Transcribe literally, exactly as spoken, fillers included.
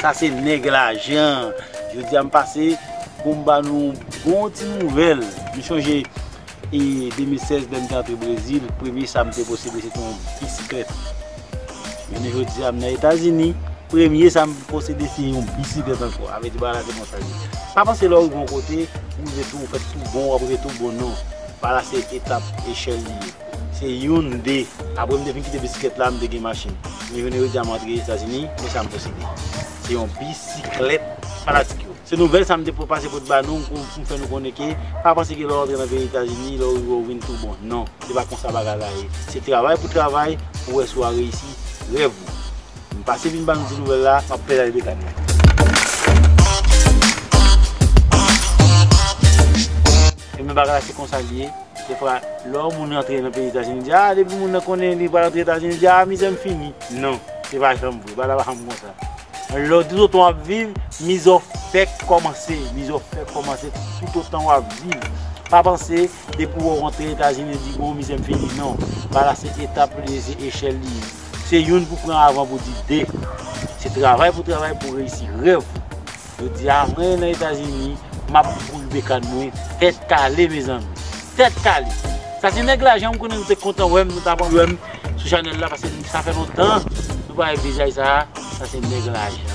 Sa se nèg lajan. Jodi a m pase pou m ba nou bon ti nouvèl. M chonje e de mil sèz lè m te antre Brezil, premye sa m te posede se te yon bisiklèt. Jounen jodi a m nan Etazini, premye sa m posede se yon bisiklèt ankò. Sa vle di bagay la se konsa l ye. Pa panse lè w rive yon kote, ou rive tou, ou fèt tou bon, w ap rive tou bon, non. Bagay la se etap, echèl li ye. Se youn, de. Apre m te fin kite bisiklèt la, m te gen machin. Men jounen jodi a m antre Etazini, men sa m posede. Se yon bisiklèt fanatik yo. Se nouvèl sa m te pou pase pou t ba nou, pou, pou m fè nou konnen ke pa panse ke lè w antre nan peyi Etazini, lè w rive w vin tou bon. Non, se pa konsa bagay la ye. Se travay pou travay, pou wè si w a reyisi rèv ou. M pase vin ba nou ti nouvèl la, m ap pèdale bekàn mwen. E men bagay la se konsa l ye. Defwa, lè yon moun rantre nan peyi Etazini, di, a, depi moun nan konnen li pral rantre Etazini, di, a, mizè m fini. Non, se pa janm vre, bagay la pa janm konsa. Lè w di tout w ap viv, mizè w fèk kòmanse, mizè w fèk kòmanse toutotan w ap viv. Pa panse, depi w rantre Etazini, di, bon, mizè m fini, non. Bagay la se etap li ye, se echèl li ye. Se youn pou pran avan pou di de. Se travay pou travay pou reyisi rèv. Jodi a, mwen nan Etazini, m ap kouri bekàn mwen, tèt kale, mezanmi. Tèt kale. Sa se nèg lajan, m konnen nou te kontan wè m, nou t ap anvi wè m sou chanèl la, paske sa fè lontan nou pa wè vizaj sa a. Sa se nèg lajan.